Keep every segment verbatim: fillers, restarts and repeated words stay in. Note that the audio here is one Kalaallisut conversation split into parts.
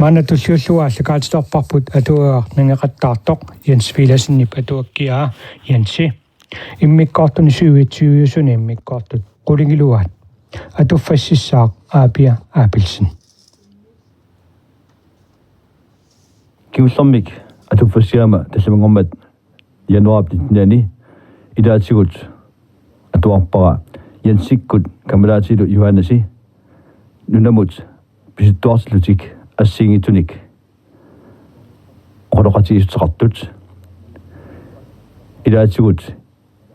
Maanna tulliullugu aallakaatilerparput atuagaq nangeqattaartoq Jens Villadsenip atuakkiaa. Jensi, immikkoortuni syvogtyveusuni immikkoortut qulingiluaat. Atuffassissaaq Aapia Abelsen. Kingullermik atuffassigama tallimanngormat januaarip nittenani ilaatigut atuarpara Jensikkut kammalaatilu Johannesi nunamut pisuttuartillutik assigiinngitsunik oqaloqatigiissuteqartut. Ilaatigut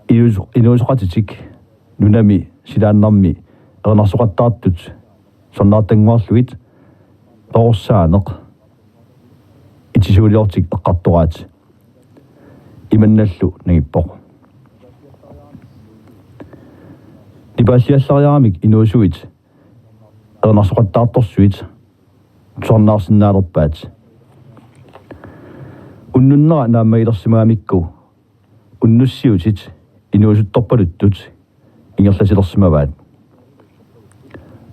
inuus-, inuusoqatitik nunami silaannarmi erinarsoqattaartut sonnaartannguarlugit perorsaaneq itisuuliortik eqqartoraat. Imannallu nangippoq: Nipaalliallariaramik inuusuit erinarsoqattaartorsuit tusarnaarsinnaalerpaat. Unnunnera naammagilersimagamikku unnussiutit inuusuttorpaluttut ingerlatilersimavaat.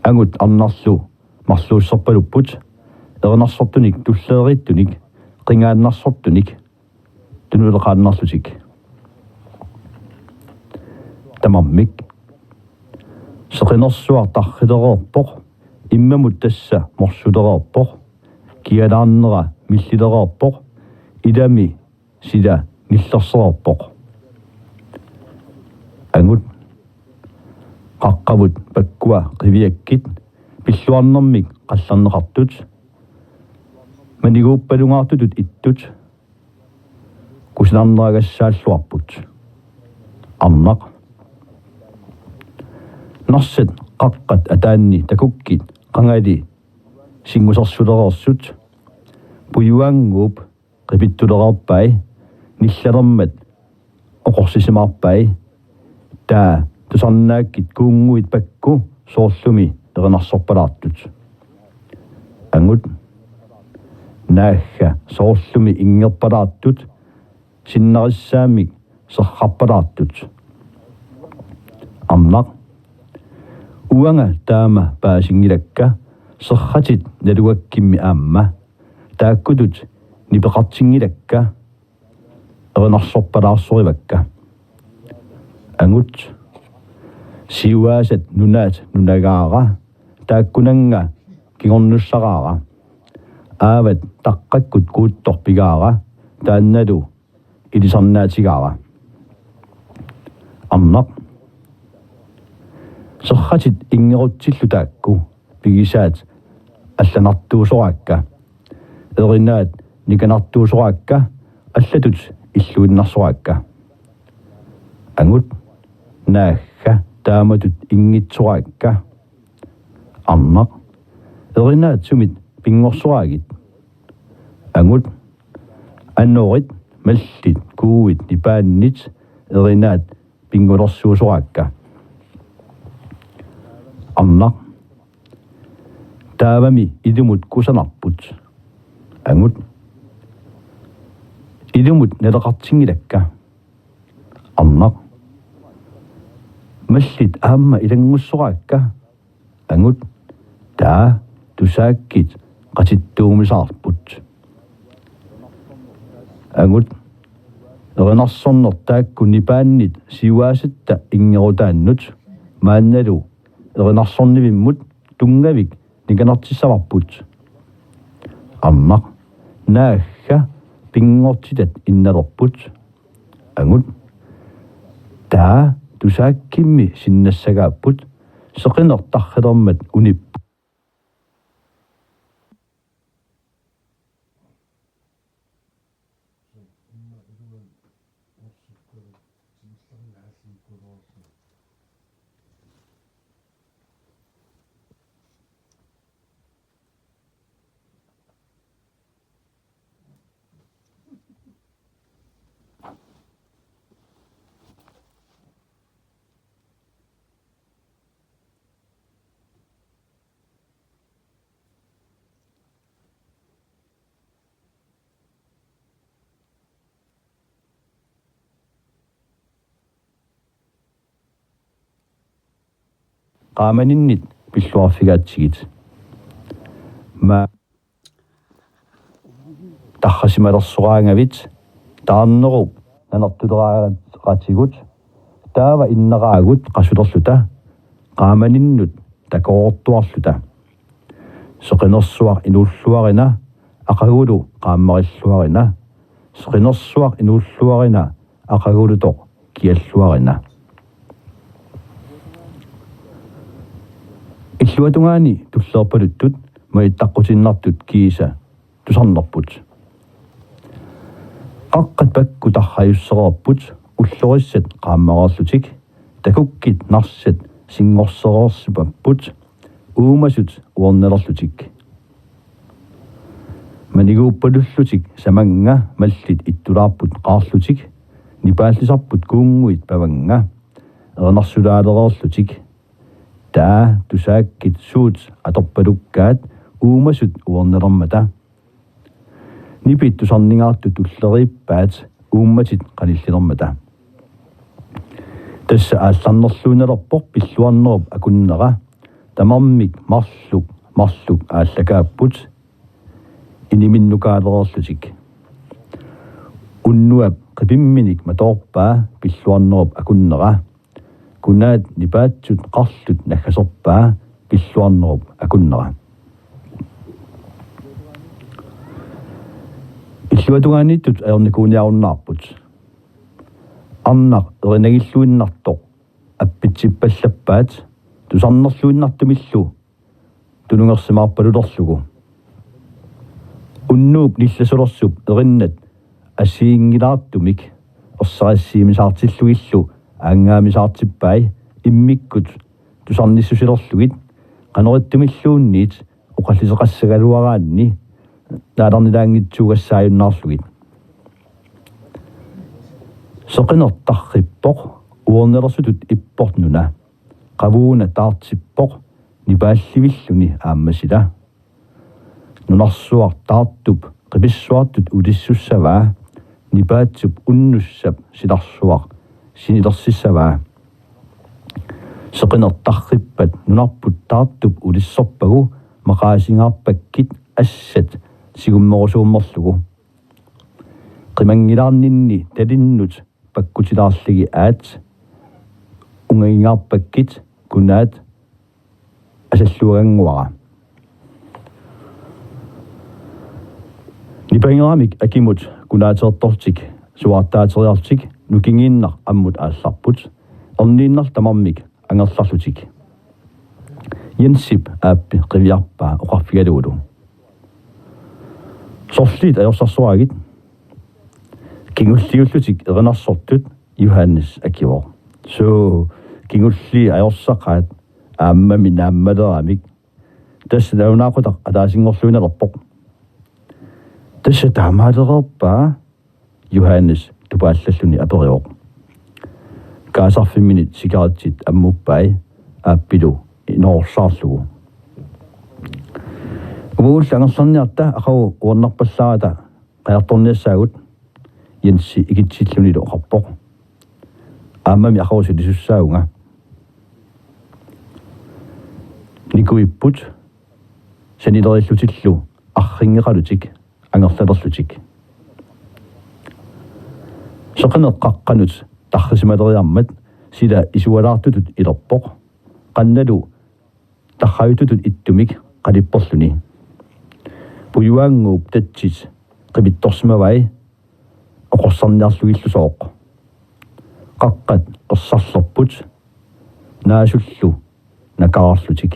Angut arnarlu marluussorpalupput erinarsortunik tulleriittunik qingaannarsortunik tunuleqaannarlutik. Tamarmik. Seqinersuaq tarrilereerpoq, immamut tassa morsulereerpoq, kialaarnera millilereerpoq, ilami sila nillersereerpoq. Angut. Qaqqavut pakkua qiviakkit pilluarnermik qallerneqartut, maniguuppalungaartutut ittut kusanarneragassaalluarput. Arnaq. Narsat qaqqat ataanni takukkit qangali singusersulereersut. Pujuannguup qipittulereerpai, nillalermat oqorsisimaarpai. Taava tusarnaakkit kuunnguit pakku soorlumi erinarsorpalaartut. Angut. Naagga soorlumi inngerpalaartut, sinnarissaammik serrarpalaartut. Arnaq. Uanga taama paasinngilakka, serratit nalugakkimmi aamma. Taakkutut nipeqartinngilakka, erinarsorpalaarsorivakka. Angut. Siuaasat nunaat nunagaara, taakkunannga kingornussaraara. Aavat taqqakkut kuuttoq pigaara, taannalu ilisarnaatigaara. Arnaq. Serratit inngerutsillu taakku pigisaat allanartuusoraakka. Erinaat nikanartuusoraakka, allatut illuinnarsoraakka. Angut. Naagga taamatut inngitsoraakka. Arnaq. Erinaat sumit pinngorsoraagit? Angut. Anorit, mallit, kuuit, nipaannit, erinaat pinngulersuusoraakka. Arnaq. Taavami ilumut kusanarput. Angut. Ilumut naleqartinngilakka. Arnaq. Mallit aamma ilanngussoraakka. Angut. Taava tusaakkit qatittuumisaarput. Angut. Erinarsorneq taakku nipaannit siuaasatta inngerutaannut maannalu erinarsornivimmut tunngavik nikanartissavarput. Arnaq. Naagga pinngortitat innalerput. Angut. Taava tusaakkimmi sinnassagaapput, seqineq tarrilermat unipput. Qaamaninnit pilluarfigaatsigit. Ma- Tarrisimalersoraangavit taarnerup nanertuleraatsigut, taava inneraagut qasulerluta qaamaninnut takoortuarluta. Seqinersuaq inuulluarina, aqagulu qaammarilluarina. Seqinersuaq inuulluarina, aqagulutoq kialluarina. Illuatungaani tulleerpaluttut majuttaqqutiinnartut kiisa tusarnerput. Qaqqat pakkut tarrajussereerput ullorissat qaammareerlutik, takukkit narsat sinngorsereersimapput, uumasut uernalerlutik. Maniguuppalullutik samannga mallit ittulaarput qaarlutik, nipaallisarput kuunnguit pavannga erinarsuaalereerlutik. Taa tusaakkit suut atorpalukkaat uumasut uernalermata. Nipit tusarningaartut tulleriippaat uummatit qanillilermata. Tassa aallarnerluinnalerpoq pilluarnerup akunnera, tamarmik marluk marluk aallakaapput iniminnukaareerlutik. Unnuap qipimminik matoorpaa pilluarnerup akunnera. Kunaat nipaatsut qarlut naggaserpaa pilluarnerup akunnera. Illuatungaaniittut ajornikuuniarunnaarput. Arnaq erinagilluinnartoq appitsippallappaat tusarnerluinnartumillu tunungersimaarpalulerlugu. Unnuup nillasulersup erinnat assigiinngilaartumik ersarissiimisaartillugillu aanngaamisaartippai immikkut tusarnissusilerlugit qanorittumilluunniit oqalliseqassagaluaraanni naalarnilaanngitsuugassaajunnaarlugit. Seqineq tarrippoq uernalersutut ippoq nuna. Qavuuna taartippoq nipaallivilluni aamma sila. Nunarsuaq taartup qipissuartut ulissussavaa, nipaatsup unnussap silarsuaq sinilersissavaa. Seqineq tarrippat nunarput taartup ulissorpagu maqaasingaarpakkit assat sigummerusuummerlugu. Qimanngilaarninni talinnut pakkutilaarligi aat ungagingaarpakkit kunaat asalluagannguara. Nipangeramik akimut kunaateertortik suaartaateriarlutik nukingiinnaq ammut aallarput, erniinnarlu tamarmik angerlarlutik. Jensip aappi qiviarpaa oqarfigalugulu: Sorliit ajorsarsoraagit? Kingulliullutik erinarsortut Johannes akivoq: Suu, kingulliit ajorsaqaat, aammami naammaleramik. Tassa nalunaaqutaq ataasinngorluinnalerpoq. Tassa taamaalereerpa? Johannes tupaallalluni aperivoq. Kaasarfimminit sikaritsit ammuppai aappilu inoorsaarlugu. Uagullu angerlarniarta aqagu uernarpallaarata qajartorniassaagut, Jensi ikitsillunilu oqarpoq. Aammami aqagu sulisussaavunga. Nikuipput sanilerillutillu arrinngeqalutik angerlalerlutik. Seqineq qaqqanut tarrisimaleriarmat sila isualaartutut ilerpoq, qannalu tarrajuttutut ittumik qalipperluni. Pujuaannguup tatsit qivittorsimavai oqorsarniarlugillusooq. Qaqqat ersarlerput naasullu nakaarlutik.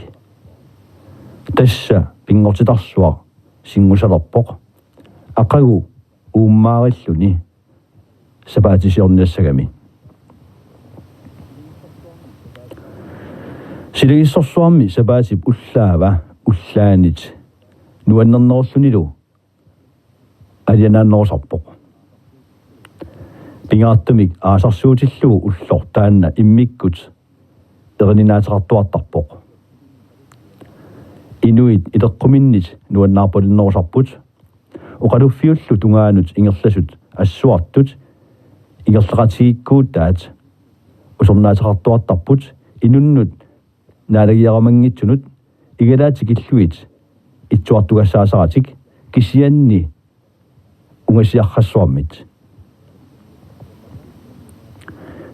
Tassa pinngortitarsuaq sinngusalerpoq, aqagu uummaarilluni sapaatisiorniassagami. Silagissorsuarmi sapaatip ullaava ullaanit nuannernerullunilu alianaannerusarpoq. Pingaartumik aasarsuutillugu ulloq taanna immikkut erininaateqartuartarpoq. Inuit ileqquminnit nuannaarpalinnerusarput. Oqaluffiullu tungaanut ingerlasut assuartut ingerlaqatigiikkuutaat usornaateqartuartarput inunnut naalagiarumanngitsunut igalaat tikillugit itsuartugassaasaratik, kisianni ungasiarrassuarmit.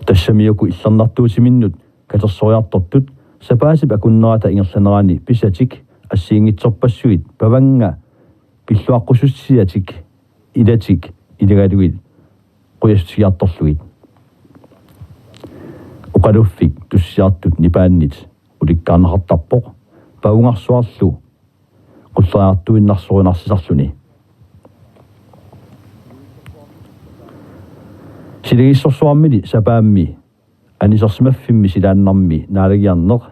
Tassami uku illernartuutiminnut katersoriartortut sapaatip akunnerata ingerlanerani pisatik assigiinngitsorpassuit pavannga pilluaqqussutsiatik ilatik ilagalugit qujassutigiartorlugit. Oqaluffik tussiartut nipaannit ulikkaarneqartarpoq pavungarsuarlu qulleriartuinnarsorinarsisarluni. Silagissorsuarmili sapaammi anisersimaffimmi silaannarmi naalagiarneq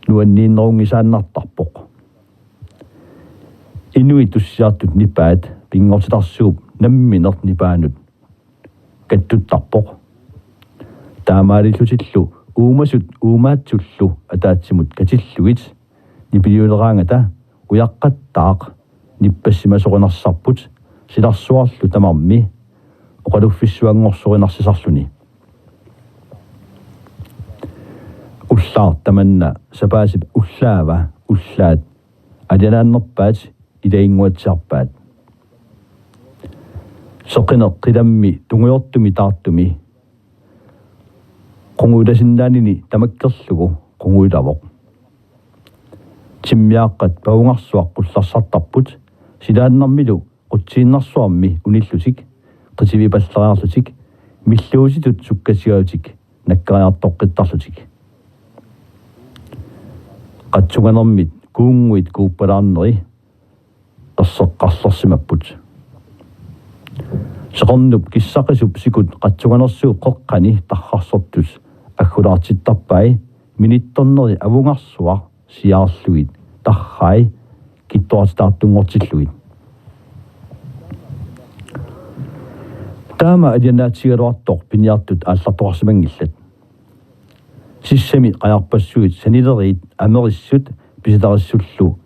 nuanniinnerunngisaannartarpoq. Inuit tussiartut nipaat pinngortitarsuup nammineq nipaanut kattuttarpoq. Taamaalillutillu uumasut uumaatsullu ataatsimut katillugit nipiliuleraangata ujaqqattaaq nippassimasorinarsisarput silarsuarlu tamarmi oqaluffissuanngorsorinarsisarluni. Ullaaq tamanna sapaatip ullaava ullaat alianaannerpaat ilaginnguatsiarpaat. Seqineq qilammi tungujortumi taartumi qungujulasinnaanini tamakkerlugu qungujulavoq. Timmiaaqqat pavungarsuaq qullersartarput silaannarmilu qutsiinnarsuarmi unillutik, qitiviipallariarlutik, milluutitut sukkatigalutik nakkariartoqqittarlutik. Qatsunganermit kuunnguit kuuppalaarneri erseqqarlersimapput. Seqernup kissaqisup sikut qatsunganersuup qeqqani tarrarsortut aggulaartittarpai minittorneri avungarsuaq siaarlugit tarrai kittuartitaartunngortillugit. Taama alianaatigigaluartoq piniartut aallartoqarsimanngillat. Sissami qajarpassuit sanileriit amerissut pisatarissullu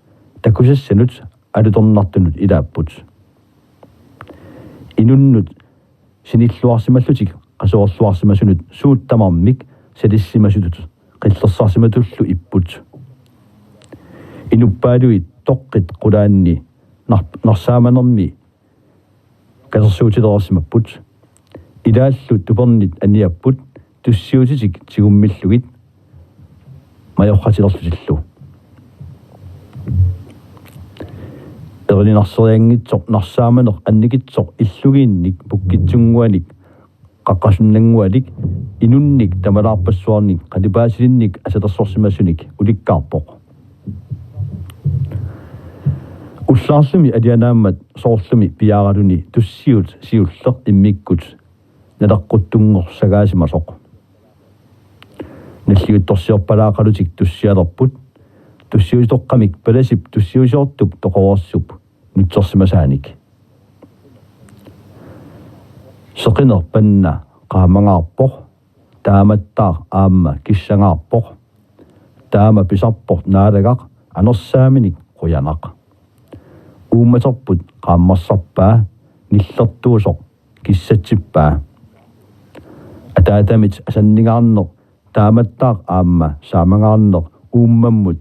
takusassanut alutornartunut ilaapput. Inunnut sinilluarsimallutik qasuerluarsimasunut suut tamarmik salissimasutut qillersarsimatullu ipput. Inuppaaluit toqqit qulaanni nar-, narsaamanermi katersuutilereersimapput. Ilaallu tupernit aniapput tussiutitik tigummillugit majorratilerlutillu. Erininarserianngitsoq narsaamaneq annikitsoq illugiinnik pukkitsunnguanik qaqqasunnanngualik inunnik tamalaarpassuarnik qalipaatilinnik asalersorsimasunik ulikkaarpoq. Ullaarlumi alianaammat soorlumi piaaraluni tussiut siulleq immikkut naleqquttunngorsagaasimasoq. Nalliuttorsiorpalaaqalutik tussialerput, tussiutoqqamik palasip tussiusiortup toqoreersup nutsersimasaanik. Seqineq panna qaamangaarpoq, taamattaaq aamma kissangaarpoq. Taama pisarpoq naalagaq anersaaminik qujanaq. Uummaterput qaammarsarpaa nillertuusoq kissatsippaa. Ataatamit asanningaarneq taamattaaq aamma saamangaarneq uummammut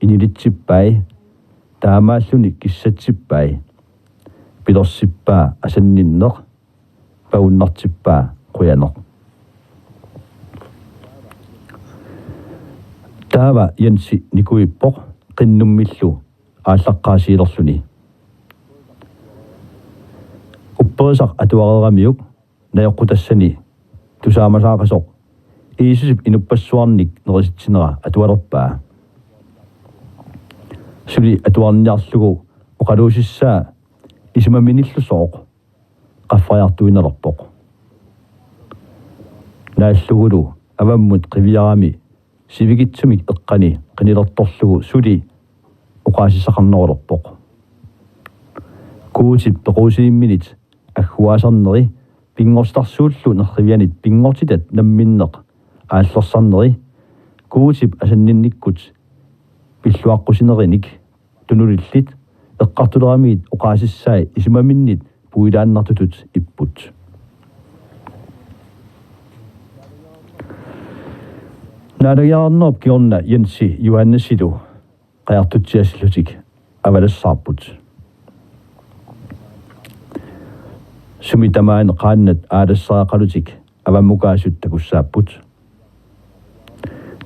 inilitsippai. Taamaalluni kissatsippai. Pilersippaa asanninneq, pavunnartippaa qujaneq. Taava Jensi nikuippoq qinnummillu aallaqqaasiilerluni. Upperisaq atuareeramiuk najoqqutassani tusaamasaaqasoq Jiisusip inuppassuarnik nerisitsinera atualerpaa. Suli atuarniarlugu oqaluusissaa isumaminillusooq qaffariartuinnalerpoq. Naallugulu avammut qiviarami sivikitsumik eqqani qinilertorlugu suli oqaasissaqarnerulerpoq. Guutip pequusiimminit agguaasarneri pinngortitarsuullu nerrivianit pinngortitat namminneq aallersarneri Guutip asanninnikkut pilluaqqusinerinik tunulillit eqqartuleramigit oqaasissai isumaminnit puilaannartutut ipput. Naalagiarnerup kingorna Jensi Johannesilu qajartutsiassillutik avalassaarput. Sumi tamaani qaannat aalassariaqalutik avammukaasut takussaapput.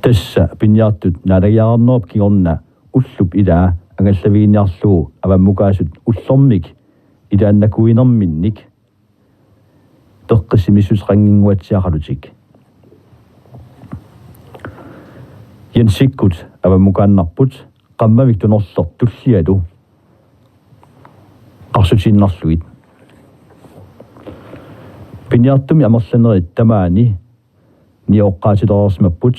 Tassa piniartut naalagiarnerup kingorna ullup ilaa angallaviginiarlugu avammukaasut ullormik ilaannakuinerminnik peqqissimissutaqannginnguatsiaqalutik. Jensikkut avammukaannarput qammavik tunorleq tullialu qarsutiinnarlugit. Piniartumi amerlanerit tamaani nioqqaatilereersimapput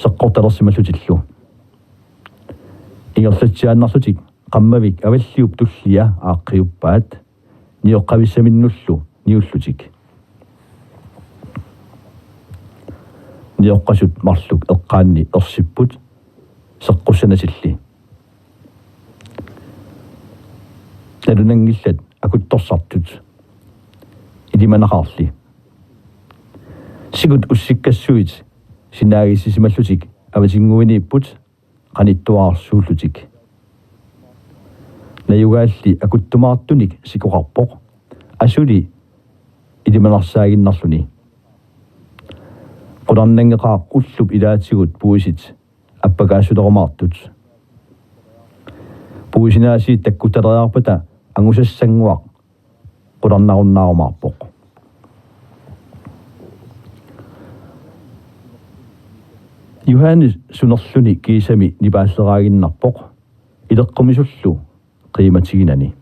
seqqortalersimallutillu. Ingerlatsiaannarlutik qammavik avalliup tullia aaqqiuppaat nioqqavissaminnullu niullutik. Nioqqasut marluk eqqaanni ersipput seqqussanatilli. Nalunanngillat akuttorsartut ilimanaqaarli. Sikut ussikkassuit sinaagissisimallutik avatinnguiniipput qanittuararsuullutik. Najugaalli akuttumaartunik sikoqarpoq asuli ilimanarsaannginnarluni. Qularnanngeqaaq ullup ilaatigut puisit appakaassulerumaartut. Puisinaasiit takkuttaleriarpata angusassannguaq qularnarunnaarumaarpoq. Johannes sunerluni kiisami nipaalleraaginnarpoq ileqqumisullu qiimatiginani.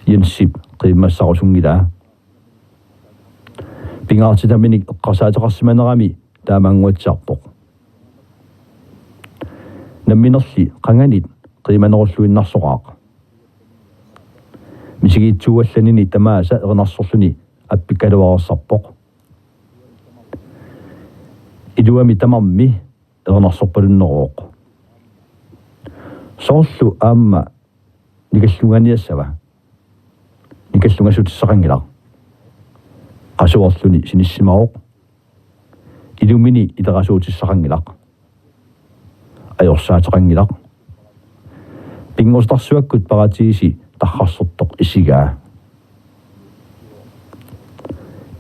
Jensip qiimmassarusunngilaa. Pingaartitaminik eqqarsaateqarsimanerami taamaannguatsiarpoq. Namminerli qanganit qiimanerulluinnarsoraaq. Misigiitsuugallanini tamaasa erinarsorluni appikkaluareersarpoq. Iluami tamarmi erinarsorpalunneruvoq. Soorlu aamma nikallunganiassava? Nikallungasutissaqanngilaq. Qasuerluni sinissimavoq. Ilumini ilerasuutissaqanngilaq. Ajorsaateqanngilaq. Pinngortitarsuakkut paratiisi tarrarsortoq isigaa.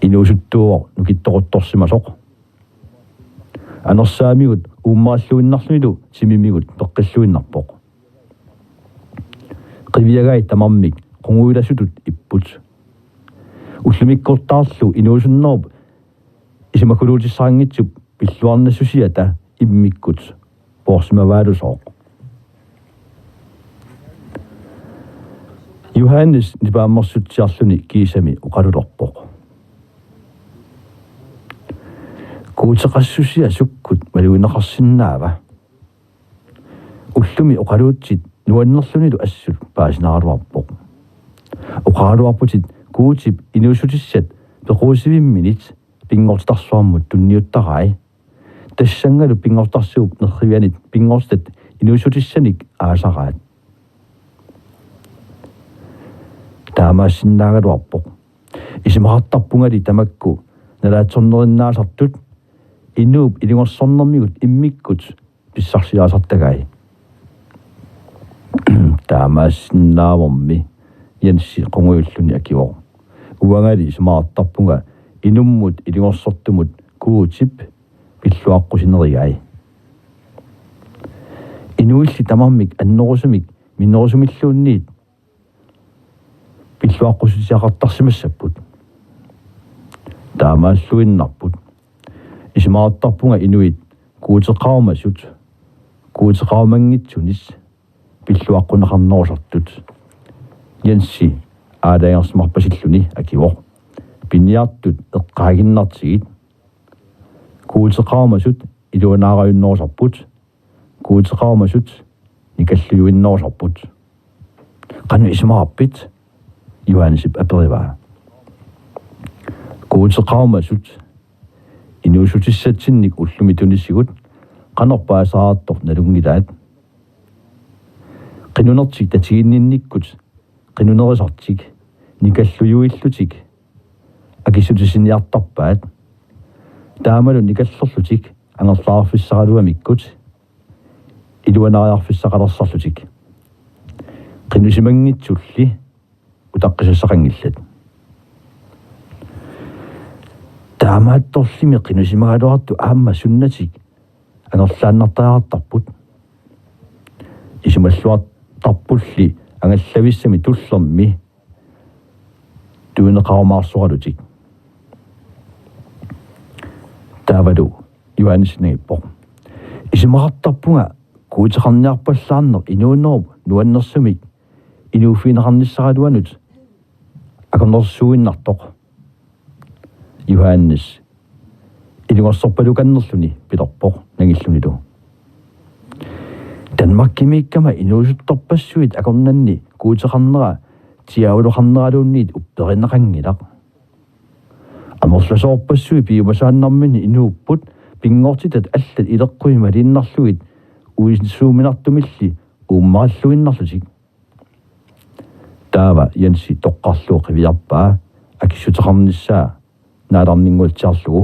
Inuusuttuuvoq nukittoquttorsimasoq. Anersaamigut uummaralluinnarlunilu timimigut peqqilluinnarpoq. Qiviagai tamarmik qungujulasutut ipput. Ullumikkortaarlu inuusunnerup isumakuluutissaqanngitsup pilluarnassusiata immikkut poorsimavaalusooq. Johannes nipaammersutsiarluni kiisami oqalulerpoq: Guuteqassusia sukkut malugineqarsinnaava? Ullumi oqaluutsit nuannerlunilu assut paasinaraluarpoq. Oqaraluarputit Guutip inuussutissat pequusivimminit pinngortitarsuarmut tunniuttarai. Tassanngalu pinngortitarsuup nerrivianit pinngortitat inuussutissanik aasaraat. Taamaassinnaagaluarpoq. Isumaqartarpungali tamakku nalaatsornerinnaasartut inuup ilungersornermigut immikkut pissarsiarisartagai. Taamaassinnaavormi, Jensi qungujulluni akivoq. Uangali isumaqartarpunga inummut ilungersortumut Guutip pilluaqqusinerigai. Inuilli tamarmik annerusumik minnerusumilluunniit pilluaqqussuteqartarsimassapput. Taamaalluinnarput. Isumaqartarpunga inuit guuteqarumasut guuteqarumanngitsunit pilluaqquneqarnerusartut. Jensi aalajangersimarpasilluni akivoq: Piniartut eqqaaginnartigit. Guuteqarumasut iluanaarajunnerusarput. Guuteqarumasut nikallujuinnerusarput. Qanoq isumaqarpit? Johannesip aperivaa. Guuteqarumasut inuussutissatsinnik ullumi tunisigut qanoq paasisaqartoq nalunngilaat. Qinunertik tatiginninnikkut qinunerisartik nikallujuillutik akissutissiniartarpaat. Taamalu nikallerlutik angerlarfissaraluamikkut iluanaariarfissaqalersarlutik. Qinusimanngitsulli utaqqisassaqanngillat. Taamaattorlimi qinusimagaluartut aamma sunnatik angerlaannartariaqartarput. Isumalluartarpulli angallavissami tullermi tunineqarumaarsoralutik. Taavalu Johannes nangippoq: Isumaqartarpunga guuteqarniarpallaarneq inuunerup nuannersumik inuuffigineqarnissaraluanut akornersuinnartoq. Johannes ilungersorpalukannerluni pilerpoq nangillunilu: Danmarkimiikkama inuusuttorpassuit akornanni guuteqarnera diaavuluqarneraluunniit upperineqanngilaq. Amerlasoorpassuit piumasaannarminni inuupput pinngortitat allat ileqqui maliinnarlugit uisuuminartumilli uummarilluinnarlutik. Taava Jensi toqqarlugu qiviarpaa akissuteqarnissaa naalarninnguatsiarlugu.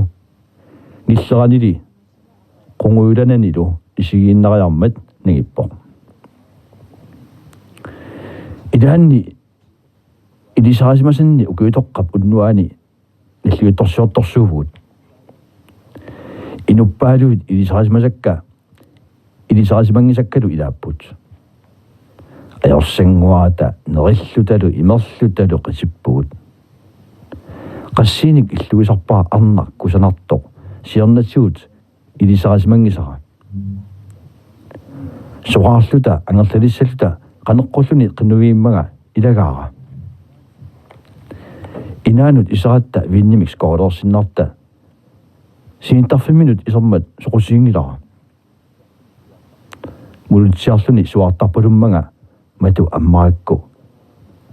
Nilleranili qungujulananilu isigiinnariarmat nangippoq: Ilaanni ilisarisimasanni ukiutoqqap unnuaani nalliuttorsiortorsuuvugut. Inuppaaluit ilisarisimasakka, ilisarisimanngisakkalu ilaapput. Ajorsannguarata nerillutalu imerlutalu qitippugut. Qassiinik illuisarpara arnaq kusanartoq siornatigut ilisarisimanngisara. Soraarluta angerlalissalluta qaneqqulluni qinuimmanga ilagaara. Inaanut iseratta viinnimik skoorlersinnarta sinittarfimminut isermat soqutiginngilara. Mulutsiarluni suaartarpalummanga matu ammarakku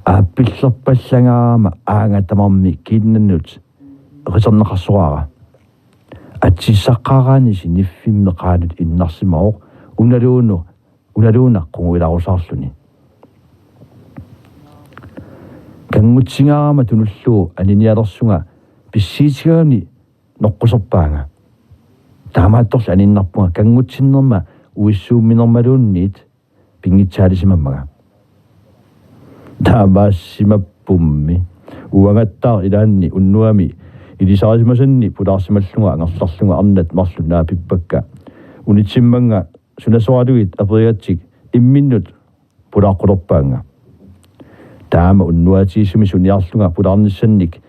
aappillerpallagaama aanga tamarmi kiinnannut eqiterneqarsoraara. Atissaqqaaraani siniffimmi qaanut innarsimavoq unaluunu, unaluuna qungujularusaarluni. Kanngutsigaarama tunullugu aninialersunga pissiitigaguni noqquserpaanga. Taamaattorli aniinnarpunga kanngutsinnerma uissuumminermaluunniit pinngitsaalisimammaga. Taamaasimappummi uangattaaq ilaanni unnuami ilisarisimasanni pulaarsimallunga angerlarlunga arnat marluk naapippakka. Unitsimmannga sunasoraluit aperigatsik imminnut pulaaqqulerpaannga. Taama unnuatigisumi suniarlunga pulaarnissannik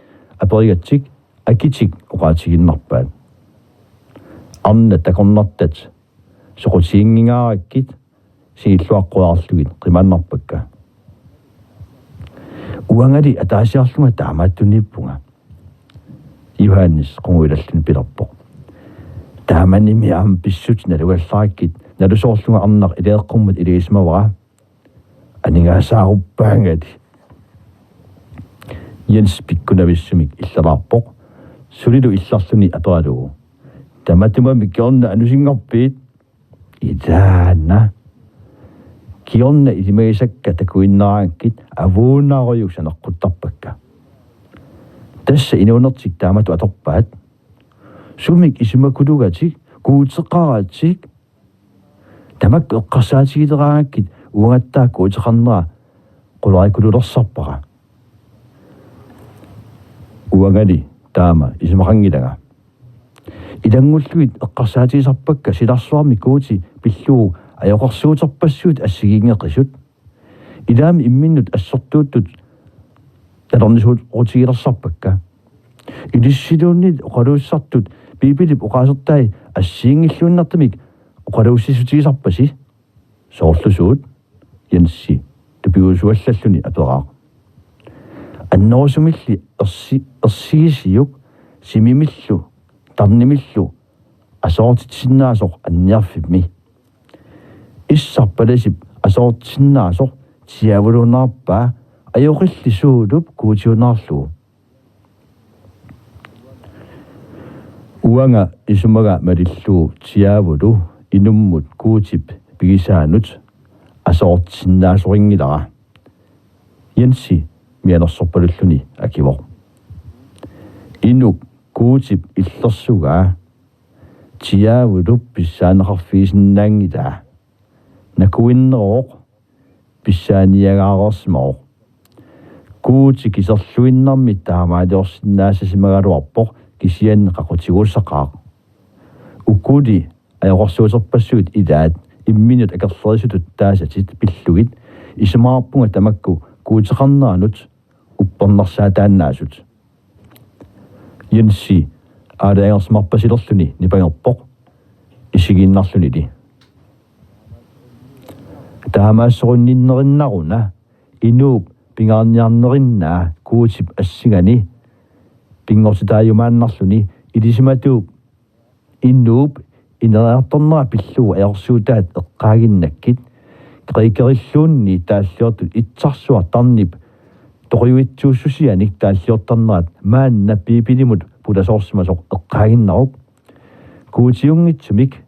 aperigatsik akitik oqaatiginnarpaat. Arnat takornartat soqutiginngingaarakkit sigilluaqquaarlugit qimaannarpakka. Uangali ataasiarlunga taamaattunniippunga. Johannes qungujulalluni pilerpoq: Taamanimi aamma pissutsit nalugallarakkit nalusoorlunga arnaq ileeqqummat iligisimavara. Aningaasaaruppaangali. Jens pikkunavissumik illalaarpoq. Sulilu illarluni aperalugu: Tamatumami kingorna anusinngorpit? Ilaana. Kingorna ilimagisakka takuinnaraangakkit avuunarujuk saneqquttarpakka. Tassa inuunertik taamatut atorpaat. Sumik isumakulugatik, guuteqaratik. Tamakku eqqarsaatigileraangakkit uangattaaq guuteqarnera qularikululersarpara. Uangali taama isumaqanngilanga. Ilanngullugit eqqarsaatigisarpakka silarsuarmi Guuti pillugu ajoqersuuterpassuit assigiinngeqisut. Ilaami imminnut assortuuttut nalornisuutigilersarpakka. Ilissiluunniit oqaluussisartut Biibilip oqaasertai assigiinngilluinnartumik oqaluussissutigisarpasi. Soorlu suut? Jensi tupigusuallalluni aperaaq. Annerusumilli ersi-, ersigisiuk simimillu tarnimillu asoortitsisinnaasoq anniarfimmi. Issarpalasip asoortitsisinnaasoq diaavuluunerarpaa ajoqilli suulup Guutiunerarlugu. Uanga isumaga malillugu diaavulu inummut Guutip pigisaanut asoortitsisinnaasorinngilara, Jensi mianersorpalulluni akivoq. Inuk Guutip illersugaa diaavulup pissaaneqarfigisinnaanngilaa. Nakuinneruvoq pissaaniagaareersimavoq. Guuti kiserluinnarmi taamaaliorsinnaassasimagaluarpoq kisianni qaqutigussaqaaq. Ukuli ajoqersuuterpassuit ilaat imminut akerlerisutut taasatit pillugit isumaqarpunga tamakku guuteqarneranut uppernarsaataannaasut. Jensi aalajangersimarpasilerluni nipangerpoq isigiinnarlunili. Taamaassorinninnerinnaruna inuup pingaarniarnerinnaa Guutip assigani pinngortitaajumaannarluni ilisimatuup inuup ineriartornera pillugu ajorsuutaat eqqaaginnakkit, Grækerilluunniit taalliortut itsarsuaq tarnip toqujuitsuussusianik taalliortarnerat maanna Biibilimut pulasoorsimasoq eqqaaginnaruk. Guutiunngitsumik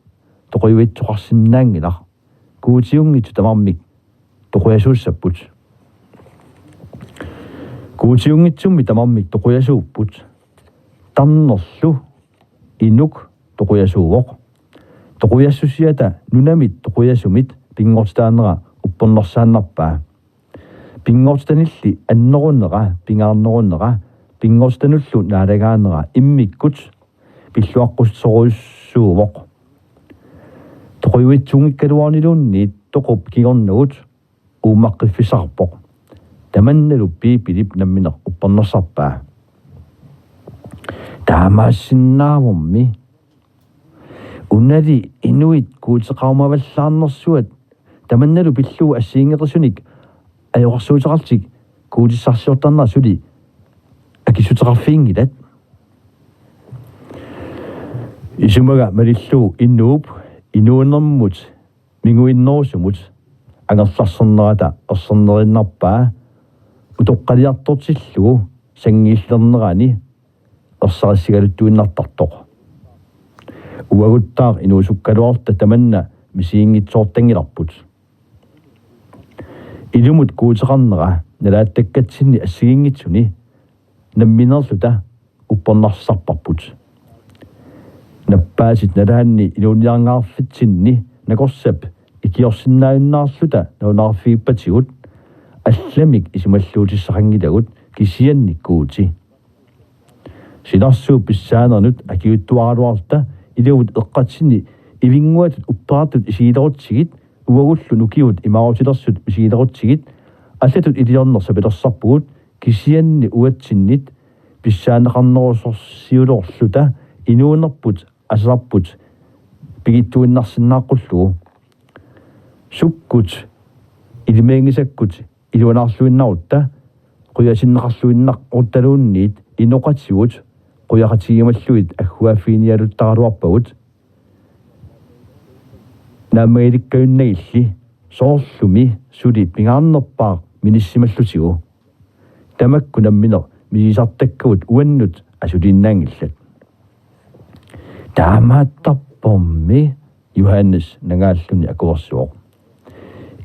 toqujuitsoqarsinnaanngilaq. Guutiunngitsut tamarmik toqujasuussapput. Guutiunngitsummi tamarmik toqujasuupput. Tarnerlu inuk toqujasuuvoq. Toqujassusiata nunamit toqujasumit pinngortitaanera uppernarsaannarpaa. Pinngortitanilli annerunera, pingaarnerunera, pinngortitanullu naalagaanera immikkut pilluaqqussorujussuuvoq. Toqujuitsuunngikkaluaruniluunniit toqup kingornagut uummaqqiffissaqarpoq. Tamannalu Biibilip nammineq uppernarsarpaa. Taamaassinnaavormi unali inuit guuteqarumavallaarnersuat tamannalu pillugu assigiinngeqisunik ajoqersuuteqarlutik guutissarsiortarnerat suli akissuteqarfiginngilat. Isumaga malillugu inuup inuunermut minguinnerusumut angerlarsernerata erserneriinnarpaa utoqqaliartortillugu sanngiillilernerani ersarissigaluttuinnartartoq. Uaguttaaq inuusukkaluarluta tamanna misiginngitsoortanngilarput. Ilumut guuteqarnera nalaattakkatsinni assigiinngitsuni nammineerluta uppernarsarparput. Nappaatit nalaanni inuuniarngaarfitsinni nakorsap ikiorsinnaajunnaarluta nalunaarfigippatigut allamik isumalluutissaqanngilagut kisianni Guuti. Silarsuup pissaaneranut akiuuttuaraluarluta ilumut eqqatsinni ivinnguatut upperatut isigilerutsigit uagullu nukiut imaarutilersut misigilerutsigit allatut iliorneq sapilersarpugut kisianni uatsinnit pissaaneqarnerusorsiulerluta inuunerput asasarput pigittuinnarsinnaaqqullugu. Sukkut ilimaginngisakkut iluanaarluinnarutta qujasinneqarluinnarutta luunniit inoqatigut qujaqatigimallugit agguaaffiginialuttaraluarpagut naammagilikkajunnaagilli soorlumi suli pingaarnerpaaq minissimallutigu. Tamakku nammineq misigisartakkavut uannut asuliinnaanngillat. Taamaattarpormi Johannes nangaalluni akuersuoq.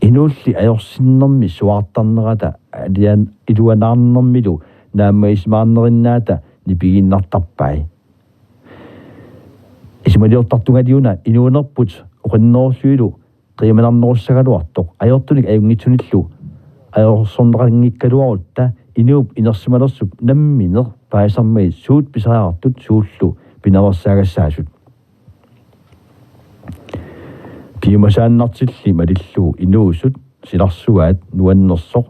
Inuulli ajorsinnermi suaartarnerata alian iluanaarnermilu naammagisimaarnerinnaata nipigiinnartarpai. Isumaliortartungaliuna inuunerput oqinnerulluilu qiimanarnerussagaluartoq ajortunik ajunngitsunillu ajorsorneqanngikkaluarutta inuup inersimalersup nammineq paasisarmagit suut pisariaqartut suullu pinaveersaagassaasut. Piumasaannartilli malillugu inuusut silarsuaat nuannersoq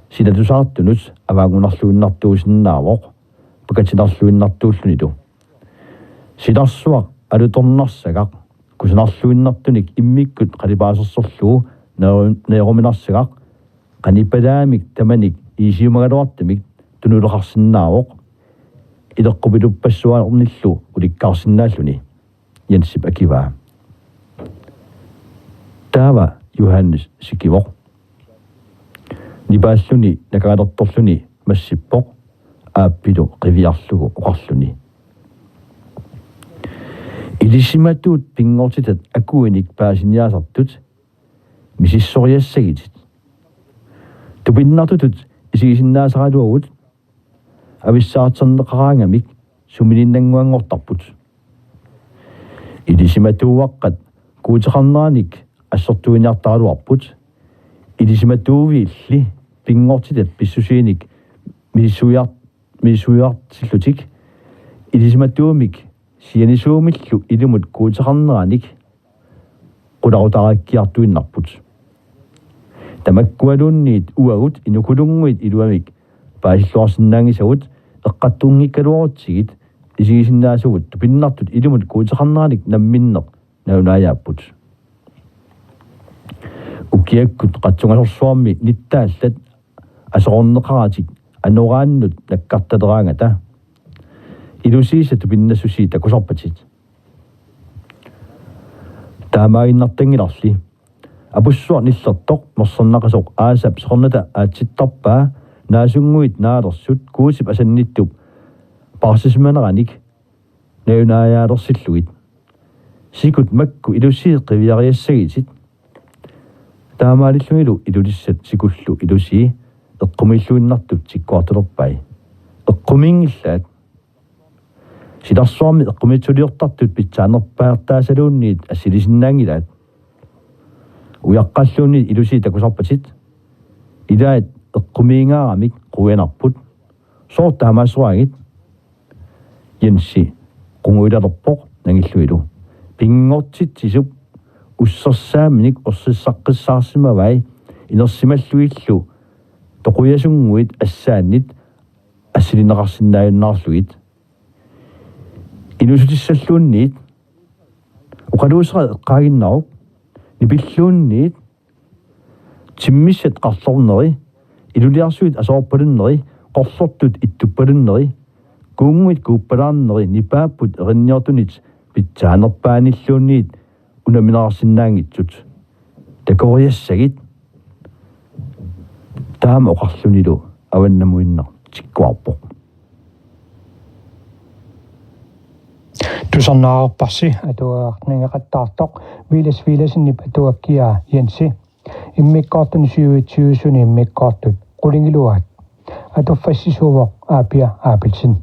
silatusaartunut avaanngunarluinnartuusinnaavoq pakatinarluinnartuullunilu. Silarsuaq alutornarsagaq kusanarluinnartunik immikkut qalipaasersorlugu neru-, neeruminarsagaq qanipalaamik tamanik iisiumagaluartumik tunuleqarsinnaavoq ileqqupiluppassuarnillu ulikkaarsinnaalluni, Jensip akivaa. Taava Johannes sikivoq. Nipaalluni nakagalertorluni massippoq aappilu qiviarlugu oqarluni: Ilisimatuut pinngortitat akuinik paasiniaasartut misissoriassagitit. Tupinnartutut isigisinnaasaraluagut avissaarterneqaraangamik sumininnannguanngortarput. Ilisimatuuaqqat guuteqarneranik assortuiniartaraluarput. Ilisimatuuviilli pinngortitat pissusiinik misissuiar-, misissuiartillutik ilisimatuumik sianisuumillu ilumut kuuteqarneranik qularutaarikkiartuinnarput. Tamakkualuunniit uagut inukulunnguit iluamik paasilluarsinnaanngisagut eqqattunngikkaluarutsigit isigisinnaasugut tupinnartut ilumut kuuteqarneranik namminneq nalunaajaapput. Ukiakkut qatsungasorsuarmi nittaallat aserorneqaratik anoraannut nakkartaleraangata ilusiisa tupinnassusii takusarpatit. Taamaaginnartanngilarli. Apussuaq nillertoq mersernaqasoq aasap seqernata aatsittarpaa naasunnguit naalersut Guutip asannittup paarsissimaneranik nalunaajaalersillugu. Sikut makku ilusii qiviariassagitit. Taamaalillunilu ilulissat sikullu ilusii eqqumiilluinnartut tikkuartulerpai. Eqqumiinngilaat. Silarsuarmi eqqumiitsuliortartut pitsaanerpaartaasaluunniit assilisinnaanngilaat. Ujaqqalluunniit ilusii takusarpatit. Ilaat eqqumiingaaramik quianarput. Sooq taamaassoraagit? Jensi qunguilalerpoq nangilluilu. Pinngortitsisup ussersaaminik orsissaqqissaarsimavai inersimallugillu toqujasunnguit assaannit assilineqarsinnaajunnaarlugit. Inuussutissalluunniit oqaluusera eqqaaginnaruk nipilluunniit timmissat qarlorneri, iluliarsuit aserorpalunneri, qorlortut ittuppalunneri, kuunnguit kuuppalaarneri nipaapput erinniortunit pitsaanerpaanilluunniit unammineqarsinnaanngitsut. Takoriassagit. Taama oqarlunilu avannamuinnaq tikkuarpoq. Tusarnaarparsi atuagaqarninngeqattaartoq Villads Villadsenip atuakkiaa Jensi. Immikkoortuni syvogtyve-suni immikkoortut qulingiluaat. Atuffassisuuvoq Aapia Abelsen.